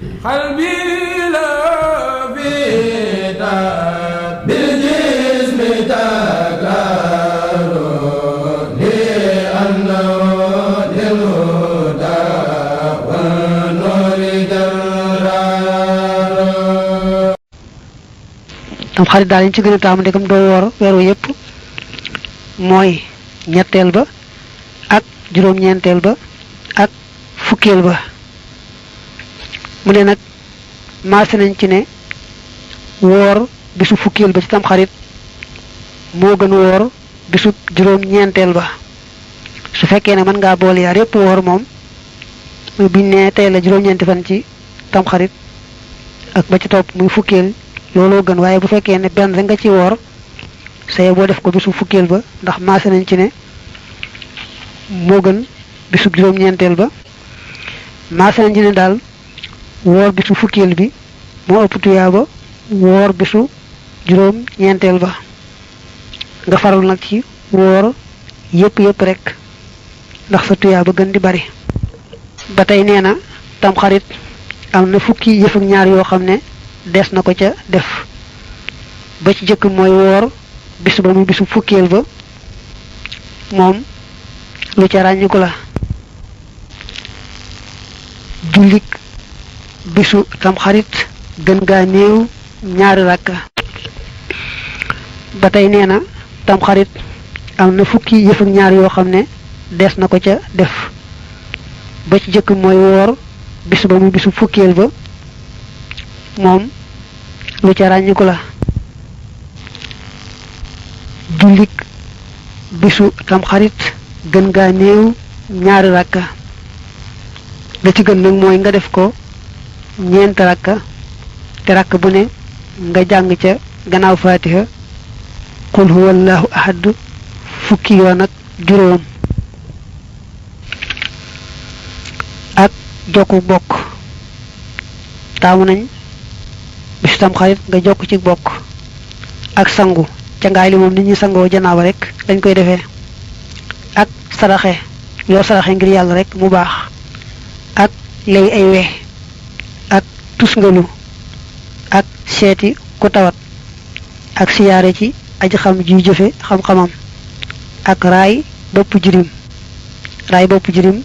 qalbi la bida bil jismi tagaru li annahu lil huda wa nuri dararu. tam xarit daal ñu ci gën a taamu ndegam doo woor weeru yépp mooy ñetteel ba ak juróom-ñeenteel ba ak fukkeel ba. mu ne nag maase nañ ci ne woor bisu fukkeel ba ci tam xarit moo gën woor bisu juróom-ñeenteel ba. su fekkee ne mën ngaa boole yaar yépp woor moom muy biñ ne tey la juróom-ñeenti fan ci tam xarit ak ba ci topp muy fukkeel looloo gën. waaye bu fekkee ne benn rek nga ci woor saye boo def ko bisu fukkeel ba ndax maase nañ ci ne moo gën bisu juróom-ñeenteel ba. maase nañ ci ne daal woor bisu fukkeel bi moo ëpp tuyaaba woor bisu juróom-ñeenteel ba. nga faral nag ci woor yépp rek ndax sa tuyaaba gën di bari. ba tey nee na tam xarit am na fukki yëf ak ñaar yoo xam ne des na ko ca def. ba ci jëkk mooy woor bis ba muy bisu fukkeel ba moom lu ca ràññiku la. jullik bisu tam xarit gën gaa néew ñaari rakka. ba tey nee na tam xarit am na fukki yëf ak ñaar yoo xam ne des na ko ca def. ba ci jëkk mooy woor bis ba muy bisu fukkeel ba moom lu ca ràññiku la. jullik bisu tam xarit gën gaa néew ñaari rakka. la ci gën nag mooy nga def ko ñeenti rakka te rakk bu ne nga jàng ca gannaaw fatiha qul huwallahu ahad fukki yoon ak juróom. ak jokku bokk taamu nañ bisu tam xarit nga jokk ci bokk. ak sangu ca ngaay li moom nit ñi sangoo janaaba rek dañ koy defee. ak saraxe loo saraxe ngir yàlla rek mu baax. ak lay ay we ak tusngalu ak seeti ku tawat ak siyaare ci aji xam juy jëfe xam-xamam ak raay bopp jirim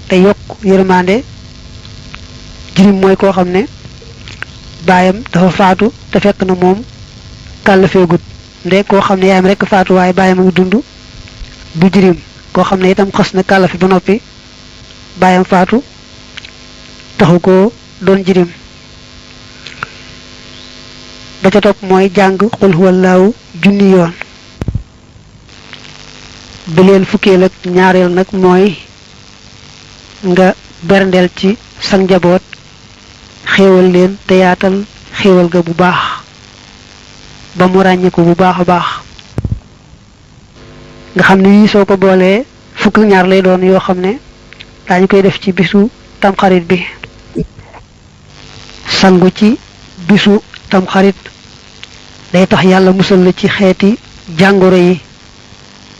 te yokk yërmande. jirim mooy koo xam ne baayam dafa faatu te fekk na moom kàllafeegut. nde koo xam ne yaayam rekk faatu waaye baayam a ngi dund du jirim. koo xam ne itam xas na kàllafe ba noppi baayam faatu taxu ko doon jirim. ba ca topp mooy jàng xul huwallaahu junni yoon. bi leen fukkeel ak ñaareel nag mooy nga berndeel ci sa njaboot xéewal leen te yaatal xéewal ga bu baax ba mu ràññeeku bu baax a baax. nga xam ne yii soo ko boolee fukk ak ñaar lay doon yoo xam ne daañu koy def ci bisu tamxarit bi. sangu ci bisu tamxarit day tax yàlla musal la ci xeeti jàngoro yi.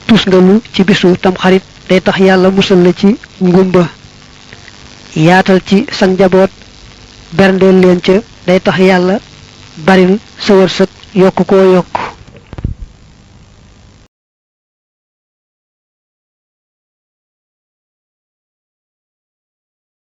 tusngalu ci bisu tamxarit day tax yàlla musal la ci ngumba. yaatal ci sa njaboot berndeel leen ca day tax yàlla baril sa wërsëg yokk koo yokk.